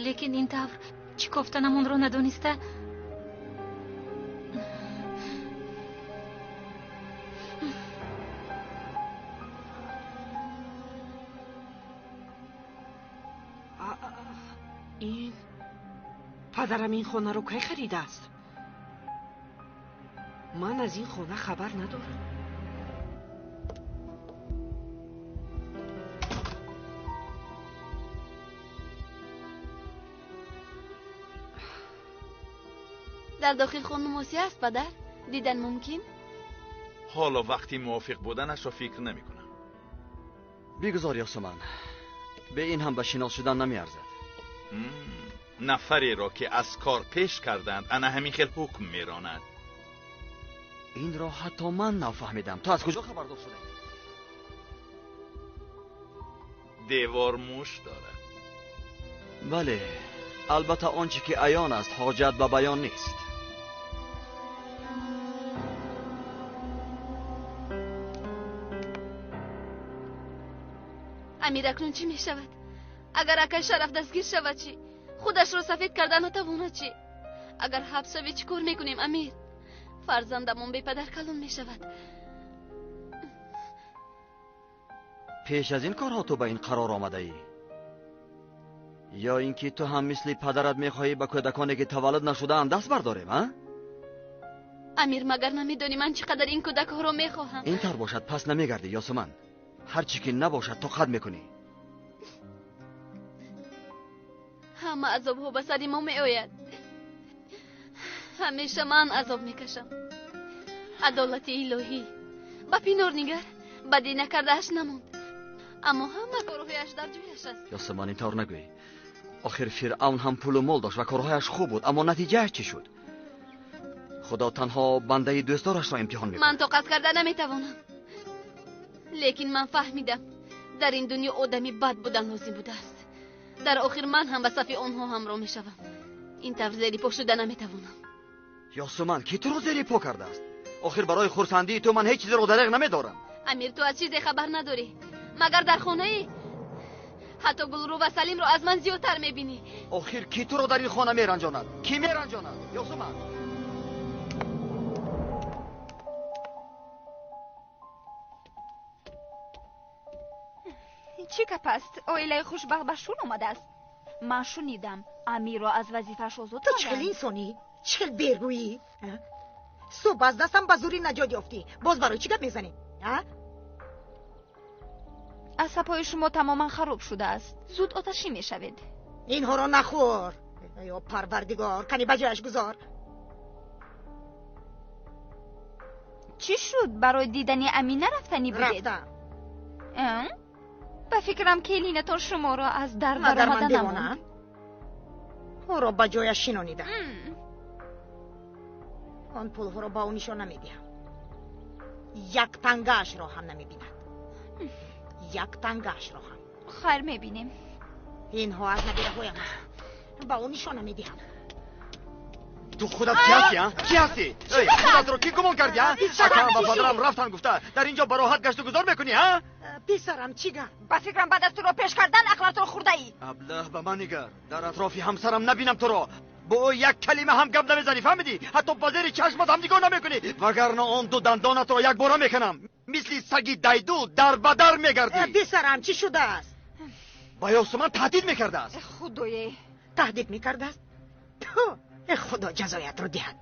Speaker 3: Лекин ин тавр чӣ кофтанамонро надониста.
Speaker 4: Ин падарам ин хонаро кай харидааст? Ман аз ин хона хабар надорам.
Speaker 1: Дар дохил хонум Осия аст, падар? Дидан мумкин?
Speaker 16: Ҳоло вақти мувофиқ буданашро фикр намекунам.
Speaker 15: Бигузор, Ёсуман, бе ин ҳам ба шинос шудан намеарзад.
Speaker 16: Нафареро ки аз кор пеш карданд, ана ҳамин хел ҳукм меронад.
Speaker 15: Инро ҳатто ман нафаҳмидам. Ту аз куҷо хабардор шудаӣ?
Speaker 16: Девор муш дорад.
Speaker 15: Бале, албатта он чӣ ки аён аст, ҳоҷат ба баён нест.
Speaker 1: Амир, акнун чӣ мешавад? Агар акай Шараф дастгир шавад чӣ? Худашро сафед карда натавонад чӣ? Агар ҳабс шавӣ чӣ кор мекунем, Амир? Фарзандамон бепадар калон мешавад.
Speaker 15: Пеш аз ин корҳо ту ба ин қарор омадаӣ? Ё ин ки ту ҳам мисли падарат мехоҳӣ ба кӯдаконе ки таваллуд нашудаанд даст бардорем, а?
Speaker 1: Амир, магар намедонӣ ман чӣ қадар ин кӯдакҳоро мехоҳам?
Speaker 15: Ин тавр бошад, пас намегардӣ, Ёсуман. Ҳар чӣ ки набошад, тоқат мекунӣ.
Speaker 1: Ҳама азобҳо ба сари мо меояд. Ҳамеша ман азоб мекашам. Адолати илоҳӣ. Ба пинор нигар, бадӣ накардааш намонд. Аммо ҳама корҳояш дар ҷояш аст.
Speaker 15: Ёсуман, ин тавр нагӯй. Охир Фиръавн ҳам пулу мол дошт ва корҳояш хуб буд, аммо натиҷааш чӣ шуд? Худо танҳо бандаи дӯстдорашро имтиҳон мекунад.
Speaker 1: Ман тоқат карда наметавонам. Лекин ман фаҳмидам, дар ин дунё одами бад будан лозим будааст. Дар охир ман ҳам ба сафи онҳо ҳамроҳ мешавам. Ин тавр зери по шуда наметавонам.
Speaker 15: Ёсуман, ки туро зери по кардааст? Охир барои хурсандии ту ман ҳеҷ чизеро дареғ намедорам.
Speaker 17: Амир, ту аз чизе хабар надорӣ. Магар дар хонаӣ? Ҳатто Гулрӯ ва Салимро аз ман зиёдтар мебинӣ.
Speaker 15: Охир кӣ туро дар ин хона меранҷонад? Кӣ меранҷонад? Ёсуман.
Speaker 7: Чӣ гап аст? Оилаи хушбахт ба шур омадааст. Ман шунидам, Амирро аз вазифааш озод
Speaker 6: Ту чӣ хел инсонӣ? Чӣ хел берӯӣ? Субҳ аз дастам ба зӯрӣ наҷот ёфтӣ. Боз барои чӣ гап мезанӣ?
Speaker 7: Асабҳои шумо тамоман хароб шудааст. Зуд оташӣ мешавед.
Speaker 6: Инҳоро нахӯр. Ё Парвардигор, кани ба ҷояш гузор.
Speaker 7: Чӣ шуд? Барои дидани Амина рафтанӣ будед?
Speaker 6: Рафтам.
Speaker 7: Ба фикрам келинатон шуморо аз дар
Speaker 6: Магар ман
Speaker 7: даромада намонд.
Speaker 6: девонаам? Ӯро ба ҷояш шинонидам. Он пулҳоро ба ӯ нишон намедиҳам. Як тангаашро ҳам намебинад. Як тангаашро ҳам.
Speaker 7: Хайр, мебинем.
Speaker 6: Инҳо аз набираҳоям аст. Ба ӯ нишон намедиҳам.
Speaker 15: Ту худат кӣ ҳастӣ, а? Кӣ ҳастӣ? Эй, худатро кӣ гумон кардӣ, а? Акам ва падарам рафтан гуфта, дар инҷо ба роҳат гашту гузор мекунӣ, а?
Speaker 6: Писарам, чӣ гап?
Speaker 7: Ба фикрам баъд аз туро пеш кардан ақлатро хӯрдаӣ.
Speaker 15: Аблаҳ, ба ман нигар. Дар атрофи ҳамсарам набинам туро. Бо ӯ як калима ҳам гап намезанӣ, фаҳмидӣ? Ҳатто ба зери чашмат ҳам нигоҳ намекунӣ. Вагарна он ду дандонатро якбора мекунам. Мисли саги дайду дар ба дар мегардӣ.
Speaker 6: Писарам, чӣ шудааст?
Speaker 15: Ба Ёсуман таҳдид мекардааст.
Speaker 7: Худое.
Speaker 6: Таҳдид мекардааст? Худо ҷазоятро диҳад.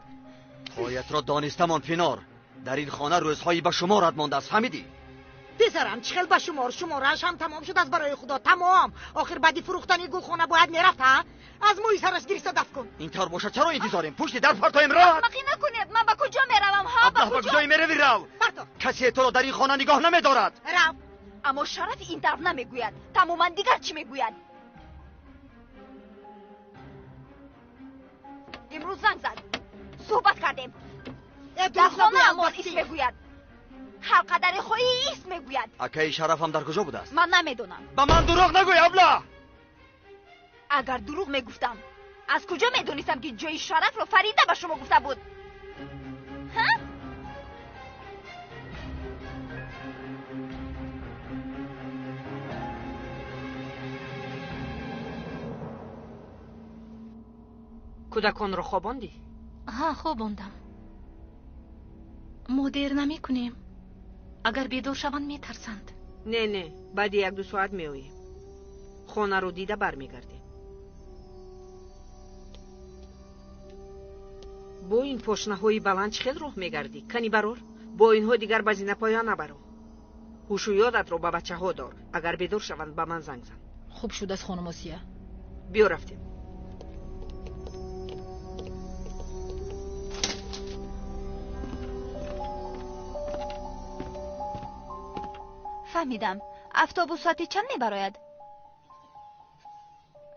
Speaker 15: Поятро донистамон, Пинор. Дар ин хона рӯзҳои ба шуморат мондааст, фаҳмидӣ?
Speaker 6: Писарам, чӣ хел ба шумор? Шуморааш ҳам тамом шудааст барои Худо, тамом. Охир баъди фурӯхтани гулхона бояд мерафт, ҳа? Аз мӯи сараш гирифта дафт кун.
Speaker 15: Ин тавр бошад, чаро интизорем? Пушти дар партоем, рав!
Speaker 7: Аҳмақӣ накунед, ман ба куҷо меравам, ҳа? Ба
Speaker 15: Аблаҳ, ба куҷое мерави, рав? Касе туро дар ин хона нигоҳ намедорад.
Speaker 6: Рав.
Speaker 7: Аммо Шараф ин тавр намегӯяд. Тамоман дигар чӣ мегӯяд? Имрӯз занг зад. Суҳбат кардем. Дар хонаамон ис мегӯяд. Ҳар қадаре хоҳӣ ис мегӯяд.
Speaker 15: Акаи Шарафам дар куҷо будааст?
Speaker 7: Ман намедонам.
Speaker 15: Ба ман дурӯғ нагӯй, аблаҳ!
Speaker 7: Агар дурӯғ мегуфтам, аз куҷо медонистам, ки ҷои Шарафро Фарида ба шумо гуфта буд? Ҳа?
Speaker 4: Кӯдаконро хобондӣ?
Speaker 3: Ҳа, хобондам. Мо дер намекунем. Агар бедор шаванд, метарсанд.
Speaker 4: Не, не, баъди 1-2 соат меоем. Хонаро дида бармегардем. Бо ин пошнаҳои баланд чӣ хел роҳ мегардӣ? Кани барор, бо инҳо дигар ба зинапоя набаро. Ҳушу ёдатро ба бачаҳо дор. Агар бедор шаванд, ба ман занг зан.
Speaker 14: Хуб шудааст, хонум Осия.
Speaker 4: Биё, рафтем.
Speaker 7: Фаҳмидам. Автобус соати чанд мебарояд?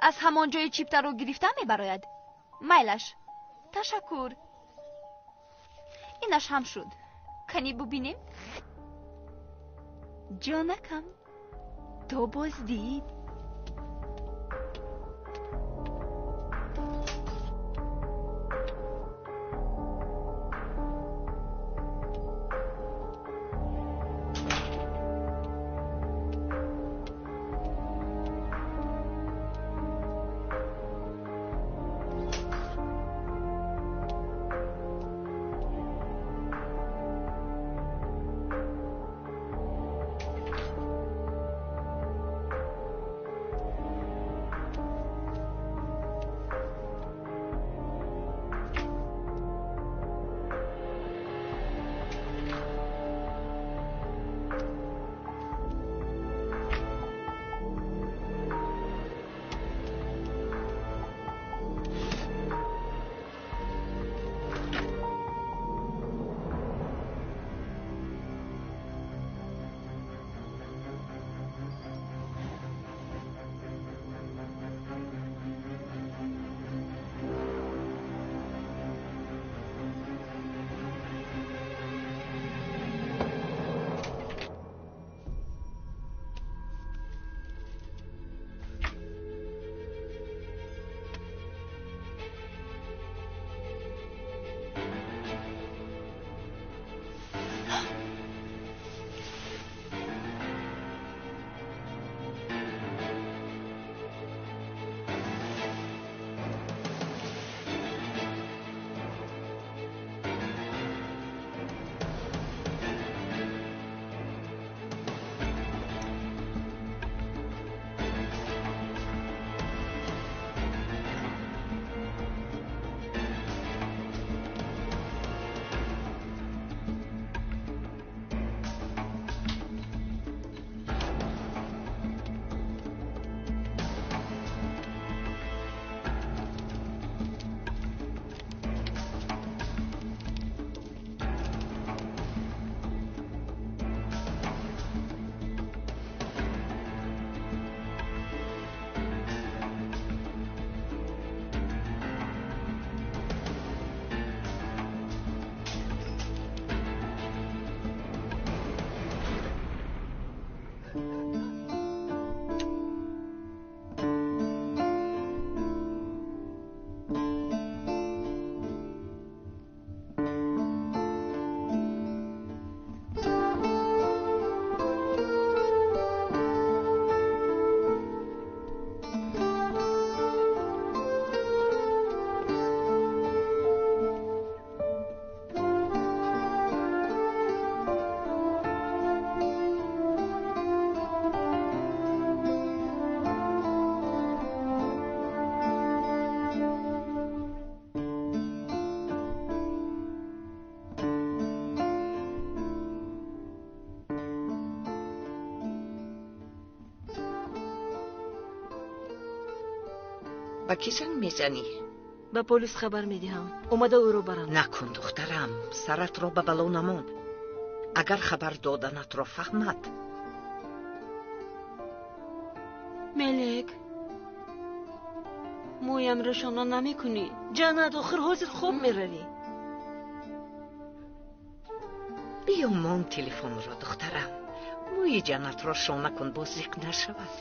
Speaker 7: Аз ҳамон ҷои чиптаро гирифта мебарояд? Майлаш. Ташаккур. Инаш ҳам шуд. Кани бубинем? Ҷонакам, то боздид.
Speaker 4: Ба кӣ занг мезанӣ?
Speaker 13: Ба полис хабар медиҳам, омада ӯро баранд.
Speaker 4: Накун, духтарам, саратро ба бало намон. Агар хабар доданатро фаҳмад.
Speaker 1: Мелек, мӯямро шона намекунӣ?
Speaker 13: Ҷаннат, охир ҳозир хоб меравӣ.
Speaker 4: Биё, мон телефонро, духтарам. Мӯи Ҷаннатро шона кун, боз зиқ нашавад.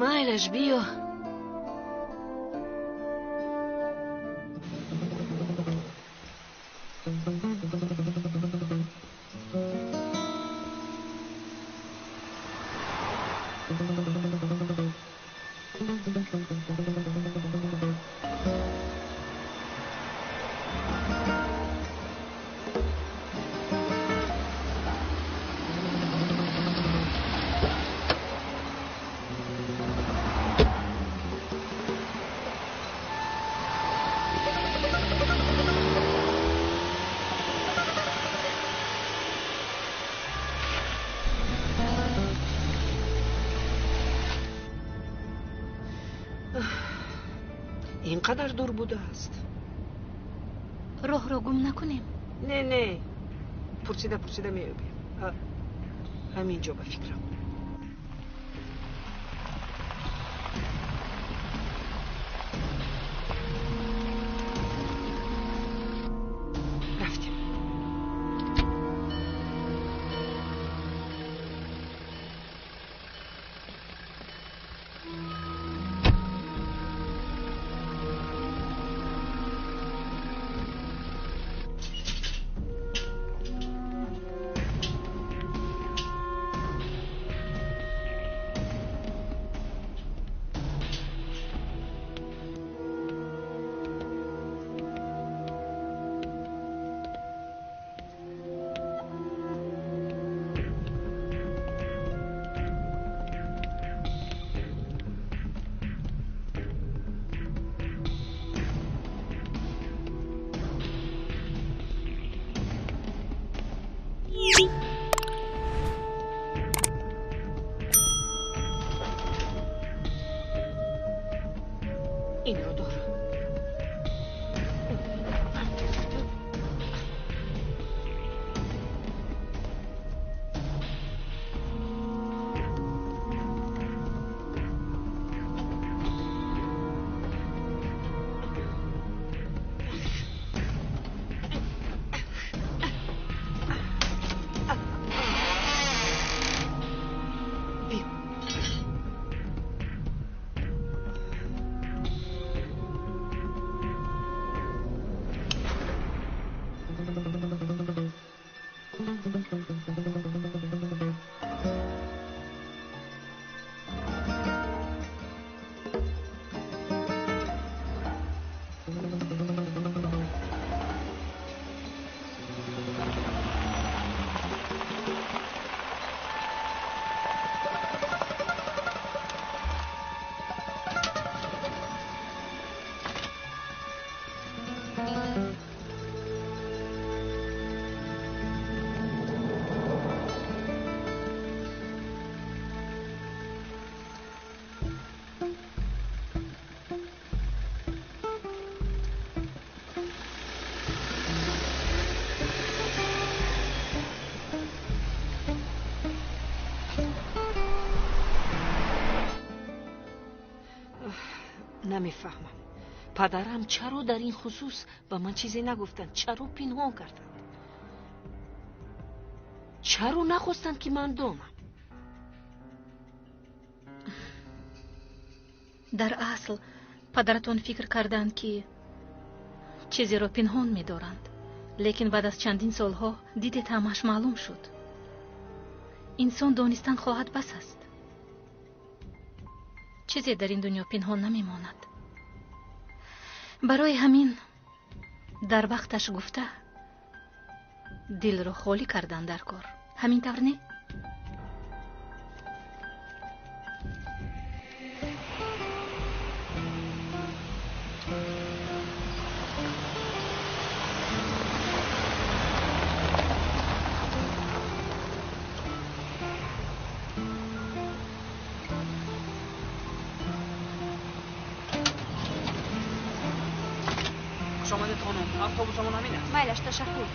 Speaker 13: Майлаш, биё.
Speaker 4: Ин қадар дур будааст.
Speaker 3: Роҳро гум накунем.
Speaker 4: Не, не, пурсида пурсида меёбем. Ҳамин ҷо ба фикрам. Рафтем. Инро дор. Намефаҳмам, падарам чаро дар ин хусус ба ман чизе нагуфтанд? Чаро пинҳон карданд? Чаро нахостанд, ки ман донам?
Speaker 3: Дар асл падаратон фикр карданд, ки чизеро пинҳон медоранд, лекин баъд аз чандин солҳо дидед, ҳамааш маълум шуд. Инсон донистан хоҳад, бас аст. Чизе дар ин дунё пинҳон намемонад. Барои ҳамин дар вақташ гуфта, дилро холӣ кардан дар кор. Ҳамин тавр, не?
Speaker 8: Автобусамон ҳамин аст.
Speaker 7: Майлаш, ташаккур.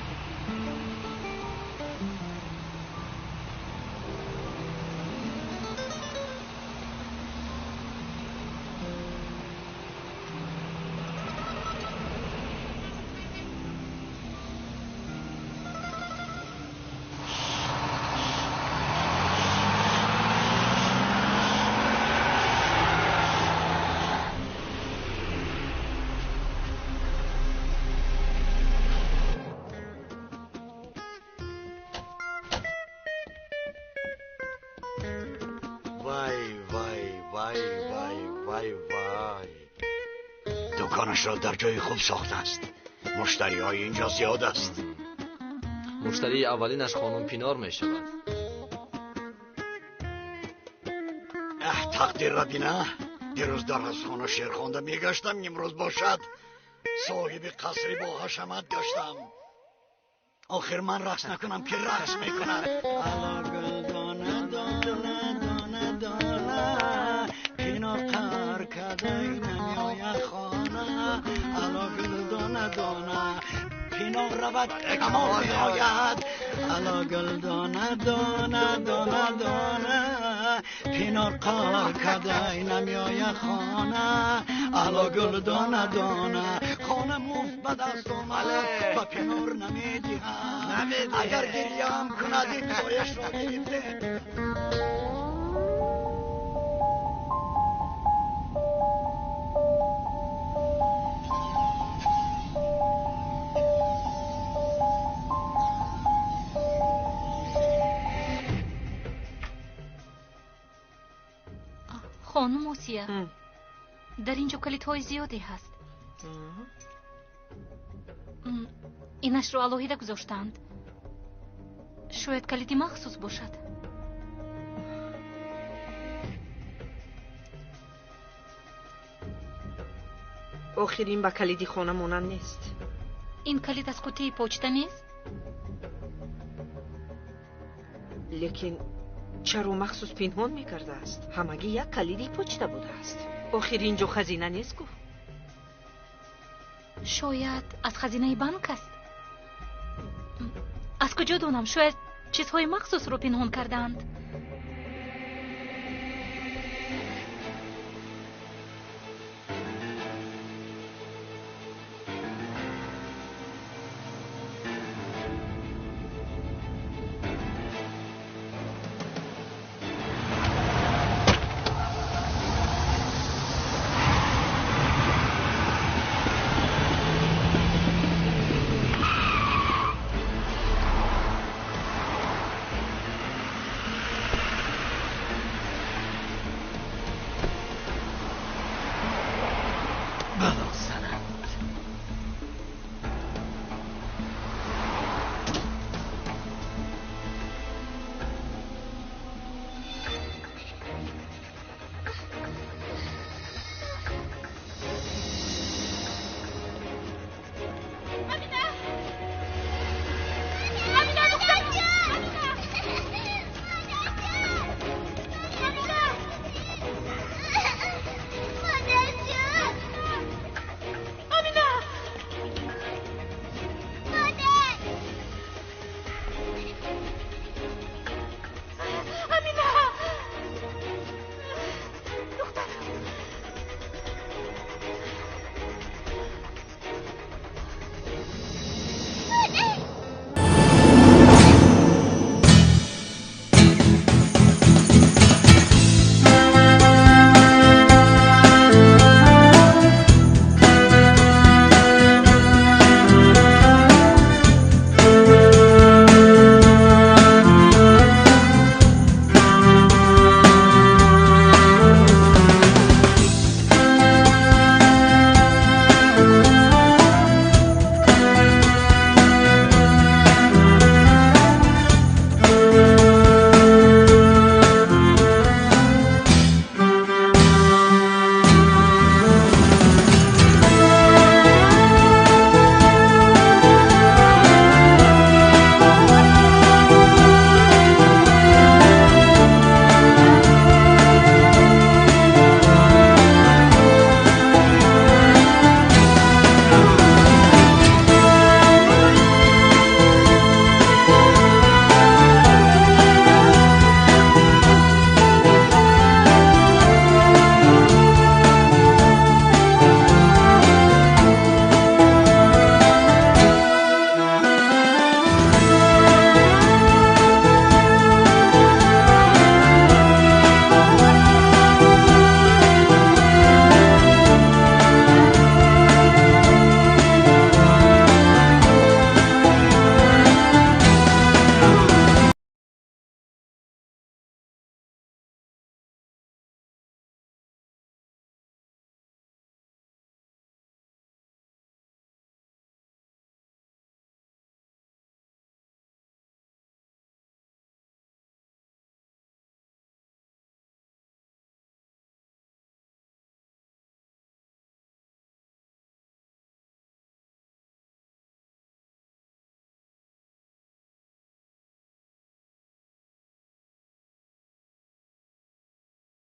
Speaker 11: دکانش را در جای خوب ساخته است. مشتری های اینجا زیاد است.
Speaker 12: مشتری اولینش خانم پینار می شود.
Speaker 11: تقدیر را بینه. دیروز در از خانه شعر خوانده می گشتم، امروز باشد صاحب قصری با حشمت گشتم. آخر من رقص نکنم که رقص میکند. الا گل دانه دانه دانه دانه پینار قهر کرده نمیآید خانه. الا گل دانه دانه پینار رود اما میآید. الا گل دانه دانه دانه دانه پینار قهر کرده نمیآید خانه. الا گل دانه دانه خانه مفت به دست آمد و پینار نمیدهم. اگر گریم کند این پایش را گرفته.
Speaker 3: خانم اوسیه، در اینجا کلیدهای زیادی هست. اینش رو алоҳида гузоштаанд. Шояд калиди махсус бошад.
Speaker 4: Охир ин ба калиди хона монанд нест.
Speaker 3: Ин калид аз қутии почта нест?
Speaker 4: Лекин чаро махсус пинҳон мекардааст? Ҳамагӣ як калиди почта будааст. Охир инҷо хазина нест ку.
Speaker 3: Шояд аз хазинаи банк аст. Аз куҷо донам? Шояд чизҳои махсусро пинҳон кардаанд.